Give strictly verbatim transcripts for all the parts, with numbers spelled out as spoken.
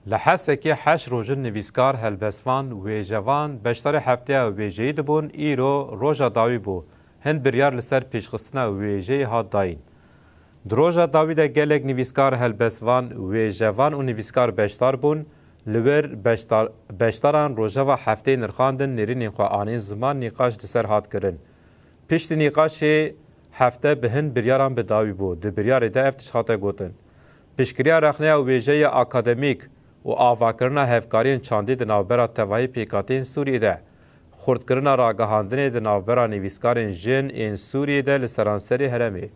Li Hesekê heşt roj in nivîskar, helbestvan, wêjevan beşdarê hefteya wêjeyî dibûn, îro roja dawî bû. Hin biryar li ser pêşxistina wêjeyê hat dayîn. Di roja dawî de gelek nivîskar, helbestvan, wêjevan û nivîskar beşdar bûn. Li wir beşdar-, beşdaran rojeva hefteyê nirxandin, nêrînên xwe anîn ziman, nîqaş li ser hat kirin. Piştî nîqaşê hefte bi hin biryaran bi dawî bû. Di biryarê de ev tişt hate gotin: Piştgiriya rexneya wêjeyê akademîk û avakirina hevkariyên çandî di navbera tevahî pêkhateyên Sûriyê de, xurtkirina ragihandinê di navbera nivîskarên jin ên Sûriyê de li seranserê herêmê.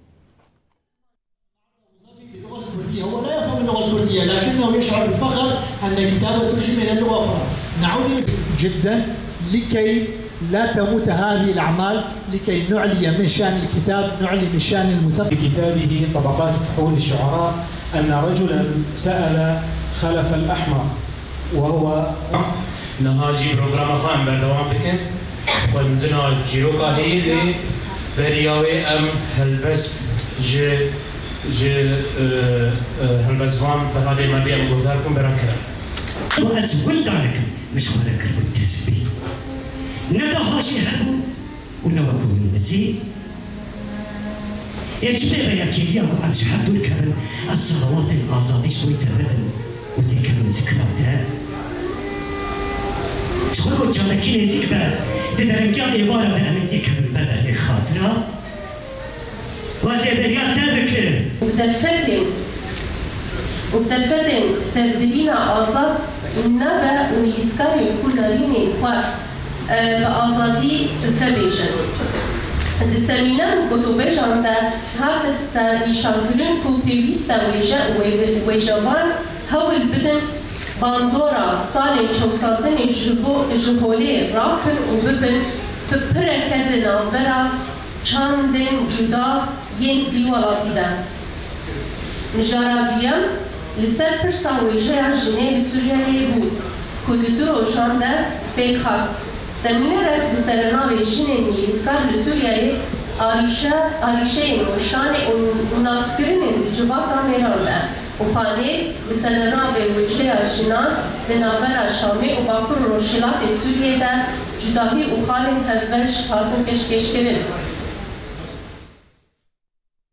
باللغة الكردية. هو لا يفهم اللغة الكردية، لكنه يشعر بالفخر أن كتابه ترجم إلى اللغة أخرى. نعود إلى جدا لكي لا تموت هذه الأعمال، لكي نعلي من شأن الكتاب، نعلي من شأن المثقف. في كتابه طبقات فحول الشعراء أن رجلا سأل خلف الأحمر وهو Niha jî programa xwe em berdewam bikin. Xwendina çîroka heye lê beriya wê em helbest ji, ji, e, e, helbestvan Ferhadê Merdî em guhdar bikin bera kerem. Û ez winda nekim, min ji xwe re kiribû tesbîh. Ne deha jî hebû û ne wekû min dizî. Ê çi pê be ya kêliya ku em ji hev dûr kevin, ez selawatên azadî ji bo te bibin û têkevin zikra te? Ji xwe ku çalakî nêzîk be, di derengiya êvara de em ê têkevin ber berdê xatira. Wazê beriya te bike. Û bi derfetên, û bi derfetên tevbirîna azad nabe û nivîskarên ku nerînên xwe, e, bi azadî vebêjin. Di semîner û gotûbêjan de hat dest nîşankirin ku pêwîst e wêje û wê-, wêjevan hewl bidin bandora salên çewsantinê ji bo, ji holê rakin û bibin pi-, pireke di navbera çandên cuda yên vî welatî de. Mijara duyem li ser pirsa wêjeya jinê li Sûriyeyê bû ku di du rojan de pêk hat. Semînerek bi sernavê Jinên nivîskar li Sûriyeyê, arîşe, arîşeyên weşanê û, û naskirinên di civaka mêran de û panêl bi sernavê Wêjeya jinan di navbera Şamê û Bakur û Rojhilatê Sûriyê de cudahî û xalên hevbeş hatin pêşkêşkirin.